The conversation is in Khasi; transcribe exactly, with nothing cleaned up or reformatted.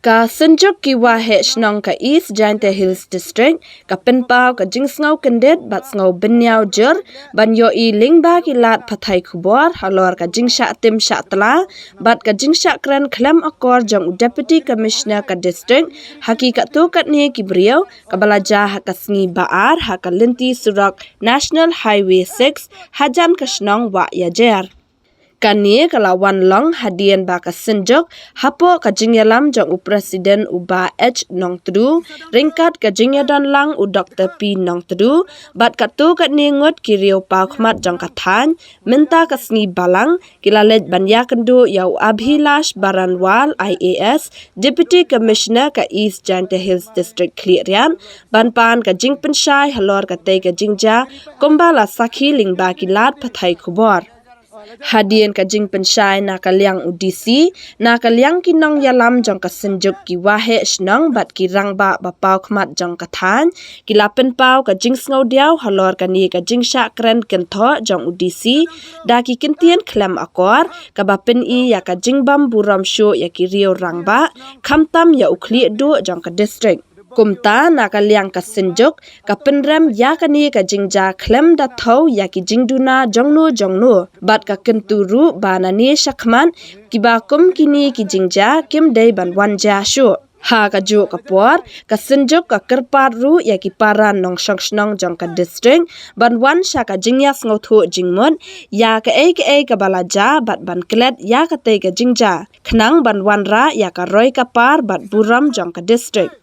Ka Synjuk ki Waheh Shnong ka East Jaintia Hills District ka pynpaw ka jingsngew kyndit bad sngew bynñiaw jur ban ïohi lyngba ki lad pathai khubor halor ka jingshah tim shah tla bad ka jingshah kren khlem akor jong u Deputy Commissioner ka district ha ki katto katne ki briew, kaba la jia ha ka sngi Ba-ar ha ka lynti surok National Highway six hajan ka shnong Wahiajer. Kane ka la wan long hadien ba ka Synjuk, hapoh ka jingïalam jong u President u Bah H Nongtdu, ryngkat ka jingïadon lang u Doktor P Nongtdu bad katto katne ngut ki riew paw khmat jong ka thaiñ, mynta ka sngi Balang, ki la leit ban ïakynduh ïa u Abhilash Baranwal, I A S, Deputy Commissioner ka East Jaintia Hills District Khliehriat, ban pan ka jingpynshai halor katei ka jingjia, kumba la sakhi lyngba ki lad pathai khubor. Hadien ka jingpynshai na ka liang u D C, na ka liang ki nongïalam jong ka Synjuk ki Waheh Shnong bad ki rangbah ba paw khmat jong ka thaiñ, ki la pynpaw ka jingsngew diaw halor kane ka jingshah kren kynthoh jong u D C da ki kyntien khlem akor, kaba pyni ïa ka jingbym burom shuh ïa ki riew rangbah, khamtam ïa u khlieh duh jong ka district. Kumta na ka liang ka Synjuk, ka pynrem ïa kane ka jingjia khlem da thew ïa ki jingduna jongno jongno, bad ka kyntu ruh ba nane shakhmat, kiba kum kine ki jingjia kim dei ban wan jia shuh. Ha kajuh ka por, ka Synjuk ka kyrpad ruh ïa ki para nongshong shnong jong ka district ban wan sha ka jingïasngewthuh jingmut ïa kaei kaei kaba la jia bad ban klet ïa katei ka jingjia, khnang ban wanrah ïa ka roi ka par bad burom jong ka district.